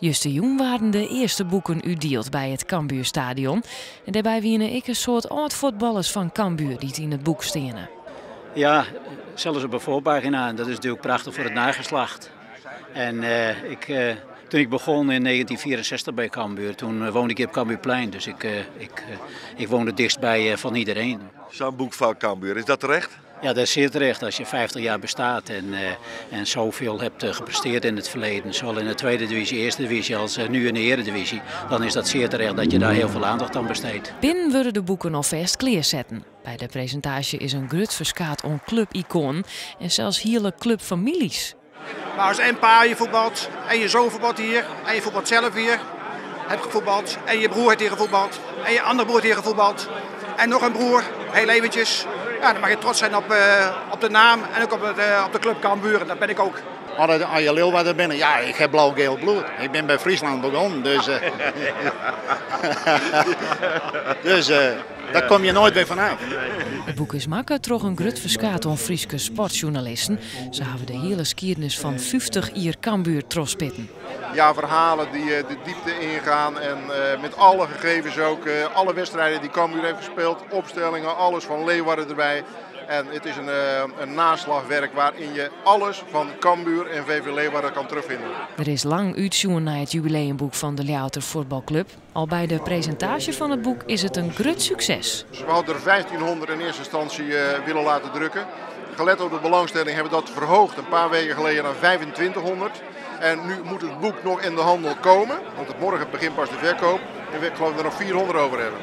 Justerjûn waarden de earste boeken útdield by it Cambuurstadion. En dêrby wiene ek in soad âld-fuotballers fan Cambuur dy't yn it boek steane. Ja, sels op de voorpagina. En dat is natuurlijk prachtig voor het nageslacht. En toen ik begon in 1964 bij Cambuur, toen woonde ik op Cambuurplein. Dus ik woonde dichtstbij van iedereen. Zo'n boek van Cambuur, is dat terecht? Ja, dat is zeer terecht als je 50 jaar bestaat en zoveel hebt gepresteerd in het verleden. Zowel in de tweede divisie, eerste divisie als nu in de eredivisie. Dan is dat zeer terecht dat je daar heel veel aandacht aan besteedt. Binnen worden de boeken alvast kleerzetten. By de presintaasje is in grut ferskaat oan clubicoanen en sels hiele clubfamyljes. Maar als en pa je voetbalt, en je zoon voetbalt hier, en je voetbalt zelf hier, hebt gevoetbald, en je broer heeft hier gevoetbald, en je andere broer heeft hier gevoetbald, en nog een broer, heel eventjes. Ja, dan mag je trots zijn op de naam en ook op de club Cambuur, en dat ben ik ook. Als je Leeuwarden bent, ja, ik heb blauw-geel bloed. Ik ben bij Friesland begonnen, dus daar kom je nooit weer vanaf. It boek is makke troch in grut ferskaat oan Fryske sportsjoernalisten. Se hawwe de hiele skiednis fan 50 jier Cambuur trochspitten. Ja, verhalen die de diepte ingaan en met alle gegevens ook. Alle wedstrijden die Cambuur heeft gespeeld, opstellingen, alles van Leeuwarden erbij. En het is een naslagwerk waarin je alles van Cambuur en VV Leeuwarden kan terugvinden. Der is lang útsjoen nei it jubileumboek fan de Ljouwerter fuotbalklup. Al by de presintaasje fan it boek is it in grut sukses. We hadden er 1500 in eerste instantie willen laten drukken. Gelet op de belangstelling hebben we dat verhoogd een paar weken geleden naar 2500. En nu moet het boek nog in de handel komen, want morgen begint pas de verkoop. En we geloof dat we er nog 400 over hebben.